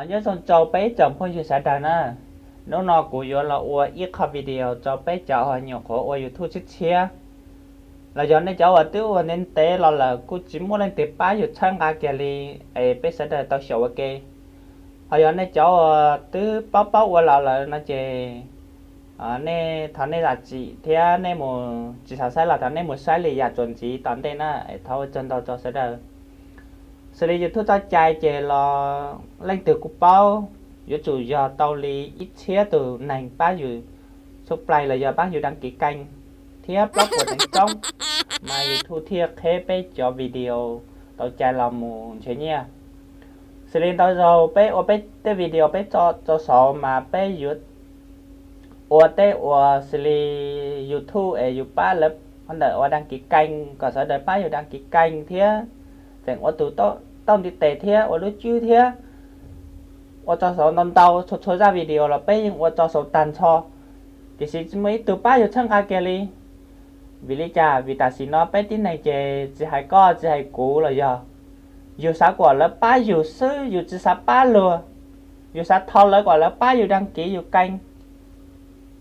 Nyob zoo rau peb tsoom phooj ywg sawv daws na. Hnub no kuv yuav los ua ib qho video rau peb cov uas nyuam qhuav ua YouTube tshiab tshiab, los yog nej cov uas twb ua ntev ntev los lawm kuj tsis muaj leej twg pab yus txhawb nqa kiag li, es peb sawv daws tau xyaum ua ke. Ho yog nej cov uas twb paub paub ua los lawm no ces nej thov nej zam txim thiab nej mus tsis xav saib los thov nej mus saib li yam txuas ntxiv tom ntej na, es thov ua tsaug ntau rau sawv daws. Xws li YouTube txoj cai ces los leej twg kuj paub, yuav tsum yog tau li ib txhiab tus neeg pab yus subscribe los yog pab yus đăng ký kênh thiab plaub puas teev tsoob, mas YouTube thiaj qheb peb cov video tau cai los mus nrhiav nyiaj. Xws li ntau zaus peb ua peb tej video peb tso rau saud mas peb yuav ua tej uas xws li YouTube es yus pab lawv ntawm ua đăng ký kênh kom sawv daws pab yus đăng ký kênh thiab tseem ua tus tauj ntiv tes thiab ua lub tswb thiab ua tso saud ntau ntau txhua txhua zaj video los peb yeej ua tso saud tag nrho, tiam sis tsis muaj ib tug pab yus txhawb nqa kiag li. Vim li cas? Vim tam sim no peb tib neeg ces tsis hais koj tsis hais kuv los yog yus xav kom lawv pab yus xwb, yus tsis xav pab luag. Yus xav thov lawv kom lawv pab yus đăng ký yus kênh,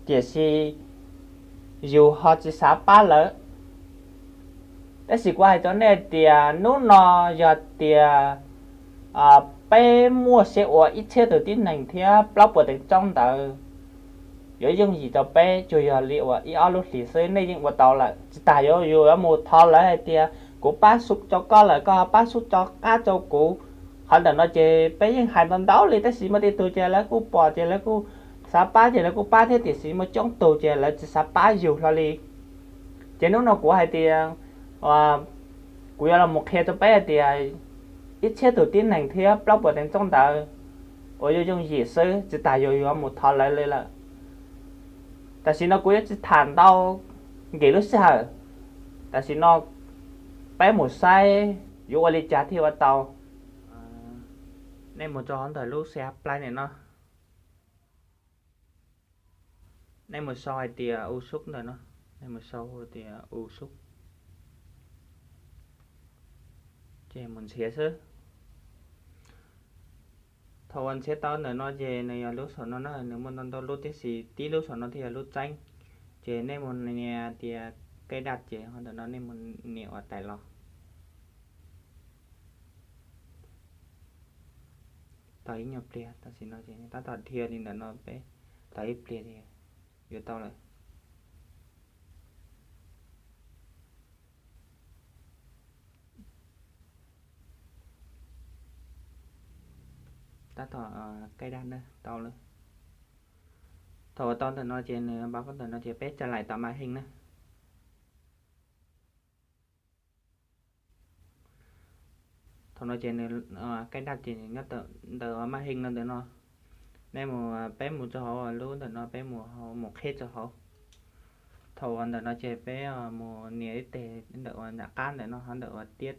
tiam sis yus ho tsis xav pab lawv. Tab sis kuv hais rau nej tias hnub no yog tias peb muaj siab ua ib txhiab tus tib neeg thiab plaub puas teev tsoob ntawd, yuav yooj yim rau peb tsuas yog li uas ib ob lub hlis xwb nej yeej ua tau lawm. Tsis tas yuav yus yuav mus thov lawv hais tias kuv pab sub rau koj lawm koj pab sub rau qab rau kuv. Qhov ntawm no ces peb yeej hais ntau ntau li tab sis muaj tej tug ces lawv kuj pom ces lawv kuj xav pab ces lawv kuj pab thiab, tiam sis muaj coob tug ces lawv tsis xav pab yus hlo li. Ces hnub no kuv hais tias kuv yuav los mus qhia rau peb hais tias ib txhiab tus tib neeg thiab plaub puas teev tsoob ntawd uas yuav yooj yim xwb, tsis tas yus yuav mus thov lawv li lawm. Tam sim no kuv yuav tsis tham ntau nkim lub sij hawm. Tam sim no peb mus saib yuav ua li cas thiaj ua tau. Nej mus rau hauv ntawm lub xia plai ntawm no, nej mus sau hais tias u sub ntawm no, nej mus sau hais tias u sub, ces mus nrhiav xwb. Thaum uas nrhiav tau ntawm no ces nws yog lub saum no na, nws muaj ntau ntau lub tiam sis tib lub saum no thiaj yog lub tseeb. Ces nej mus nias tias kaij daj ces ho ntawm no nej mus nias ua tais los. Tau ib nyuag pliag tam sim no ces tab tom dhia li ntawm no peb, tau ib pliag ces yuav tau lawm. Tab tom kaij daj na, tau lawm. Thaum uas tau ntawm no ces nws npab ntawm no ces peb tsa lais tom maj heej na. Thaum no ces nws kaij daj ces nyob ntawm maj heej no ntawm no. Nej mus, peb mus rau hauv lub ntawm no, peb mus, mus qhib rau hauv. Thaum uas ntawm no ces peb mus nias ib teg ntawm uas nram qab ntawm no, ho ntawm uas tiab,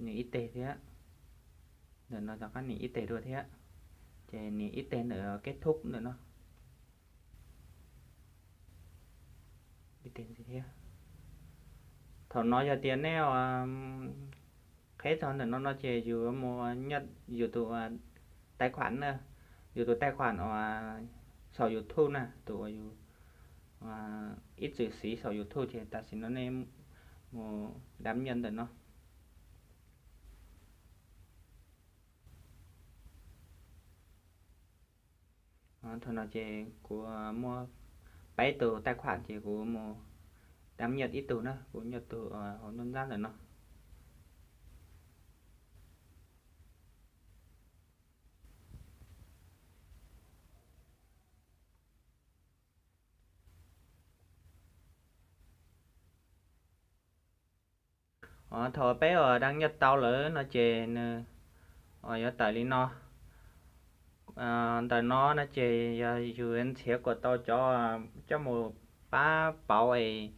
nias ib teg thiab. Ntawm no rov qab nias ib teg dua thiab, ces nias ib teg ntawm kết thúc ntawm no. Thaum no yog tias nej qhib txog ntawm no no ces yus mus nyob yus tus taij khuam na, yus tus taij khuam uas saum YouTube na, tus uas yus ib txwm siv saum YouTube ces tam sim no nej mus đăng nhập ntawm no. Thaum no ces kuv muaj peb tus taij khuam ces kuv mus đăng nhập ib tug na, kuv nyuaj tus hauv nruab nrab ntawm no. Thaum peb uas đăng nhập tau lawm no ces nws yuav tawm li no. Ntawm no no ces yog yus nrhiav kom tau cov coj mus pab pauv es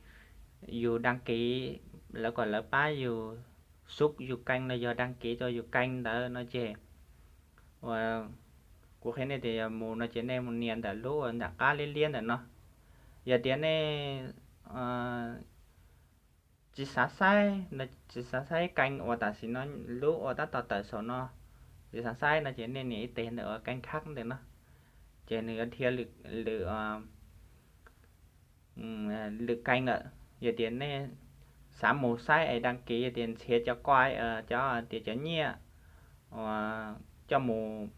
yus đăng ký, lawv kom lawv pab yus sub yus kênh los yog đăng ký rau yus kênh ntawd no ces, uas kuv qhia nej tias yog mus no ces nej mus nias ntawm lub uas nram qab liab liab ntawm no. Yog tias nej tsis xav saib, tsis xav saib kênh uas tam sim no lub uas tab tom tawm saum no, Xav saib no ces nej nias ib teg ntawm uas kênh khác ntawm no, ces nws yuav dhia lwm, lwm, lwm kênh lawm. Yog tias nej xav mus saib es đăng ký, yog tias nrhiav cov koj, cov tias cov nyiaj uas coj mus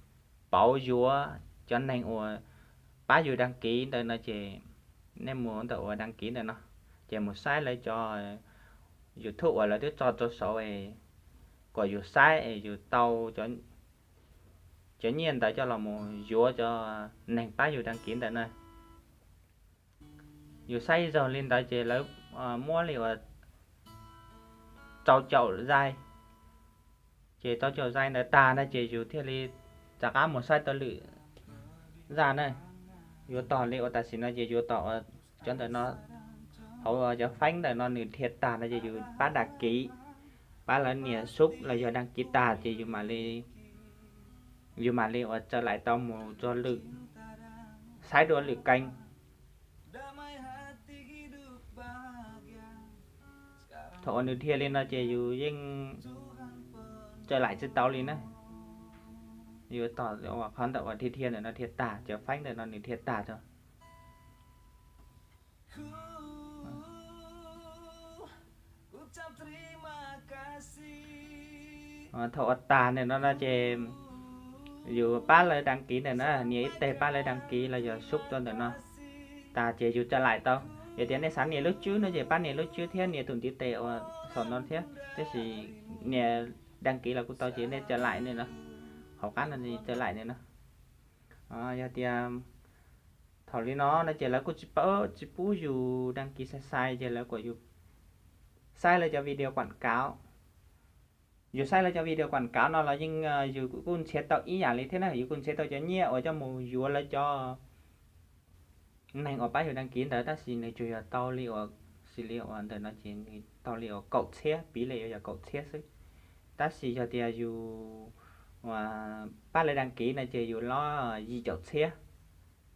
pauv yuav cov neeg uas pab yus đăng ký ntawd no ces nej mus ntawm uas đăng ký ntawm no, ces mus saib lawv cov YouTube uas lawv twb tso rau saud kom yus saib es yus tau cov nyiaj ntawd coj los mus yuav cov neeg pab yus đăng ký ntawd na. Yus saib ib zaug li ntawd ces lawv muab li uas rau caum zaj, ces rau caum zaj ntawd tag na ces yus thiaj li rov qab mus saib tau lwm zaj na. Yuav tos li uas tam sim no ces yuav tos cov ntawm no, hauv cov feeb ntawm no nws dhia tag no ces yus pab đăng ký, pab lawv nias sub los yog đăng ký tag ces yus mam li, yus mam li uas txawm laim tau mus rau lwm, saib dua lwm kênh. Thaum uas nws dhia li no ces yus yeej txawm laim tsis tau li na. Yus tos uas qhov ntawm uas dhia dhia ntawm no dhia tag, cov feeb ntawm no nws dhia tag rau. Thaum uas tag ntawm no no ces yus pab lawv đăng ký ntawm no, nias ib teg pab lawv đăng ký los yog sub rau ntawm no. Tag ces yus txawm laim tau. Yog tias nej xav nias lub tswb no ces pab nias lub tswb thiab nias tus ntiv tes uas saum no thiab, tab sis nias đăng ký los kuj tau ces nej txawm laim no, hauv qab no txawm laim no. Yog tias thaum li no no ces lawv kuj tsis paub, tsis pub yus đăng ký sai sai ces lawv kom yus saib lawv cov video quảng cáo. Yus saib lawv cov video quảng cáo no los yeej yus kuj nrhiav tau ib yam li thiab na, yus kuj nrhiav tau cov nyiaj uas coj mus yuav lawv cov neeg uas pab yus đăng ký ntawd, tab sis nws tsuas yog tau li uas, xws li uas ntawm no ces nws tau li uas kaum txhiab, piv li yuav yog kaum txhiab xwb. Tab sis yog tias yus pab lawv đăng ký no ces yus lob yim caum txhiab,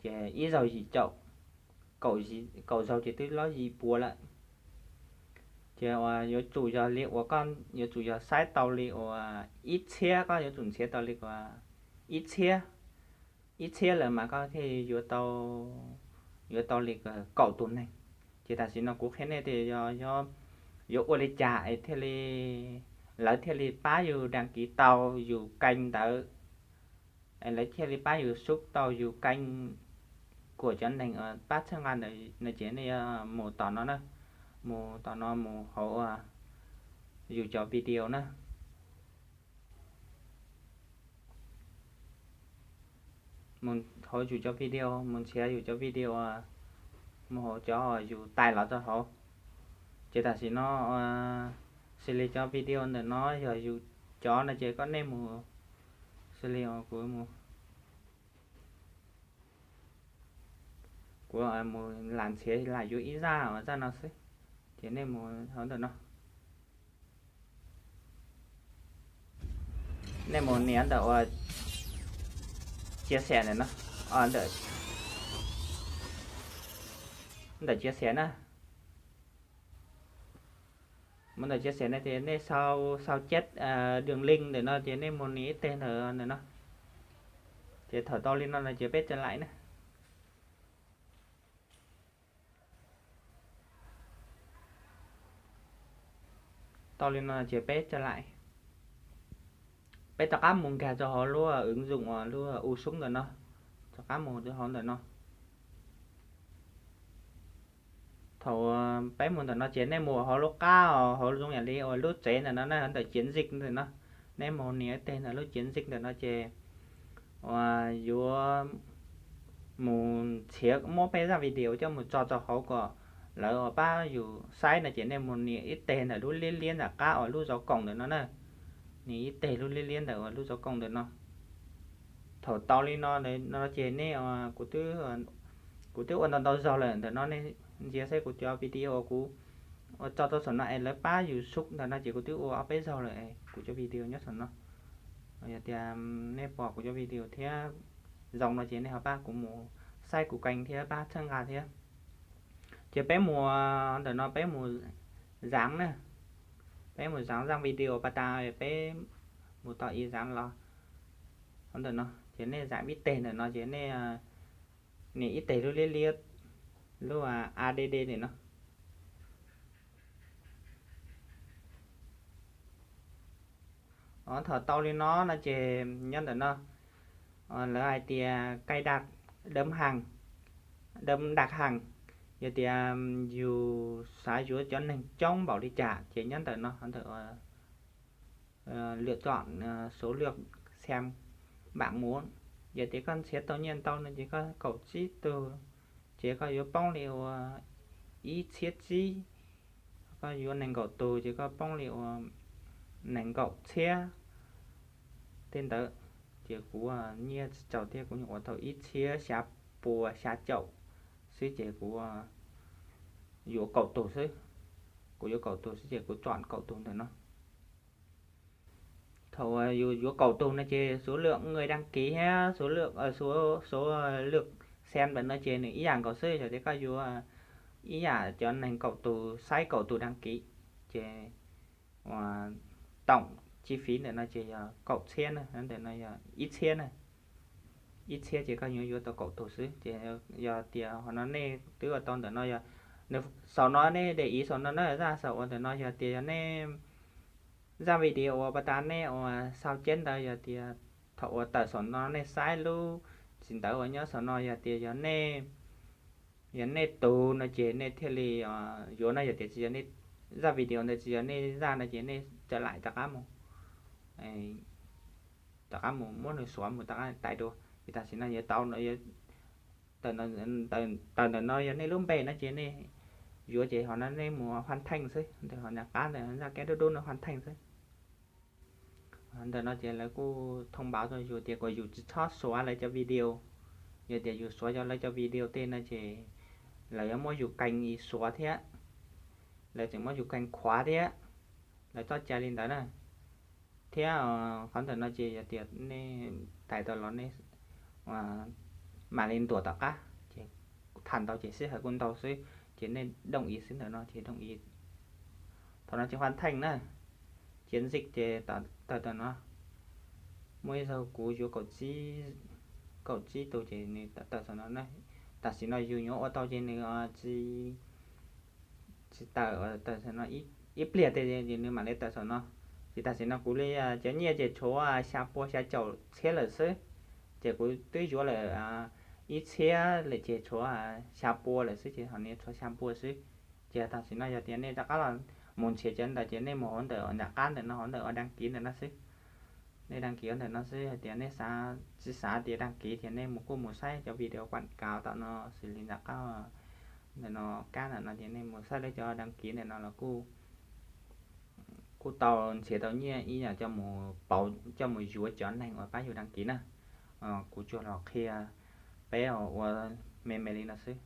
ces ib zaug yim caum, kaum zaug ces twb lob yim puas lawm. Ces uas yuav tsum yog li uas koj yuav tsum yog saib tau li uas ib txhiab, koj yuav tsum nrhiav tau li uas ib txhiab, ib txhiab lawm mas koj thiaj yuav tau, yuav tau li kaum tus neeg. Ces tam sim no kuv qhia nej tias yog, yuav ua li cas es thiaj li, lawv thiaj li pab yus đăng ký tau yus kênh ntawd, es lawv thiaj li pab yus sub tau yus kênh kuas cov neeg pab txhawb nqa ntawd no ces nej yuav mus tom no na, mus tom no mus hauv yus cov video na. Mus hauv yus cov video, mus nrhiav yus cov video, mus hauv cov yus tais los rau hauv. Ces tam sim no xws li cov video ntawm no yog yus cov no ces koj nej mus, xws li kuv mus, kuv mus lam nrhiav lam yuav ib zaj, zaj no xwb. Ces nej mus hauv ntawm no, nej mus nias ntawm uas chia sẻ ntawm no, ntawm chia sẻ na. Mus ntawm chia sẻ no ces nej sau, sau chép đường link ntawm no ces nej mus nias ib teg ntawm, ntawm no. Ces thaum tau li no no ces peb txawm laim na. Tau li no ces peb txawm laim, peb rov qab mus nkag rau hauv lub ứng dụng uas lub U Sub ntawm no, rov qab mus rau hauv ntawm no. Thaum peb mus ntawm no ces nej mus hauv lub qab, hauv zoo yam li uas lub tsev ntawm no na, ntawm chiến dịch ntawm no, nej mus nias teg ntawm lub chiến dịch ntawm no ces uas yuav mus nrhiav muab peb zaj video coj mus tso rau hauv kom lawv uas pab yus saib no ces nej mus nias ib teg ntawm lub liab liab ntawm qab uas lub dấu cộng ntawm no na. Nias ib teg lub liab liab ntawm uas lub dấu cộng ntawm no. Thaum tau li no no ces nej, kuv twb ua ntau ntau zaug lawm ntawm no, nej ntsia saib kuv cov video kuv ua tso rau saum no es lawv pab yus sub ntawm no ces kuv twb ua ob peb zaug lawm es kuv cov video nyob saum no. Yog tias nej pom kuv cov video thiab zoo no ces nej ho pab kuv mus saib kuv kênh thiab pab txhawb nqa thiab. Ces peb mus ntawm no peb mus dán na, peb mus dán zaj video pas tas, peb mus tau ib dán los. Ntawm no ces nej zam ib teg ntawm no ces nej nias ib teg lub liab liab, lub A D D ntawm no. Thaum tau li no no ces nyob ntawm no lawv hais tias cài đặt đóng hàng, đ- đặt hàng, yog tias yus xav yuav cov neeg coob npaum li cas ces nyob ntawm no, ntawm lựa chọn số lượng xem bạn muốn. Yog tias koj nrhiav tau nyiaj ntau no ces koj kaum tsib tug ces koj yuav poob li ua ib txhiab tsib. Koj yuav nees nkaum tus ces koj poob li ua nees nkaum txhiab tej ntawd. Ces kuv nyiaj tsis txaus thiab, kuv nyuam qhuav tau ib txhiab xya pua xya caum xwb ces kuv yuav kaum tus xwb. Kuv yuav kaum tus xwb ces kuv chọn kaum tus ntawm no. Thaum yus yuav kaum tus no ces số lượng người đăng ký thiab số lượng, số, số lượt xem ntawm no ces nws ib yam nkaus xwb. Yog tias koj yuav ib yam cov neeg kaum tus, saib kaum tus đăng ký ces tổng chi phí ntawm no ces yog kaum txhiab na, ntawm no yog ib txhiab na. Ib txhiab ces koj yuav yuav tau kaum tus xwb. Ces yog tias qhov no nej twb ua tau ntawm no yog, nws saum no nej để ý saum no na, zaj saum uas ntawm no yog tias yog nej zaj video uas pas tas nej uas sau chép ntawd, yog tias thaum uas tawm saum no nej saib lub txiv ntawv uas nyob saum no yog tias yog nej, yog nej tus no ces nej thiaj li yuav no. Yog tias tsis yog nej, zaj video ntawd tsis yog nej zaj no ces nej tsa laim rov qab mus, rov qab mus muab nws suav mus rov qab tais dua. Ces tam sim no yuav tau, tawm ntawm no yog nej lub npe no ces nej yuav ces ho no nej mus hoàn thành xwb, ntawm ho nram qab ntawm zaj kab dub dub no hoàn thành xwb. Ntawm no ces lawv kuj thông báo rau yus tias kom yus tsis txhob suav lawv cov video. Yog tias yus suav cov lawv cov video tej no ces lawv yuav muab yus kênh suav thiab, lawv tseem muab yus kênh khóa thiab, lawv txoj cai li ntawd na. Thiab qhov ntawm no ces yog tias nej tais tau los nej mam li ntuas tom qab ces tham ntau ces sij hawm kuj ntau xwb, ces nej đồng ý xwb ntawm no ces đồng ý. Thaum no ces hoàn thành na, chiến dịch ces tawm tawm no. Muaj ib zaug kuv yuav kaum tsib tus ces nws tawm saum no. Tam sim no yus yuav ua tau ces nws tsis tawm, tawm saum no ib pliag tej ces nws mam li tawm saum no. Ces tam sim no kuv li cov nyiaj ces tshuav xya pua xya caum txhiab lawm xwb. Ces kuv twb yuav lawm ib txhiab lawm ces tshuav xya pua lawm xwb ces ho nws tshuav xya pua xwb. Ces tam sim no yog tias nej rov qab los mus nrhiav cov ntawd ces nej mus hauv ntawm nram qab ntawm no, hauv ntawm uas đăng ký ntawm no xwb. Nej đăng ký ntawm no xwb, hais tias nej xav, tsis xav tias đăng ký ces nej mus kuj mus saib cov video quảng cáo tom no xws li nram qab ntawm no, kab ntawm no ces nej mus saib lawv cov đăng ký ntawm no los kuj, kuj tau nrhiav tau nyiaj ib yam coj mus pauv, coj mus yuav cov neeg uas pab yus đăng ký na. Kuv tsuas los qhia peb ua me me li no xwb.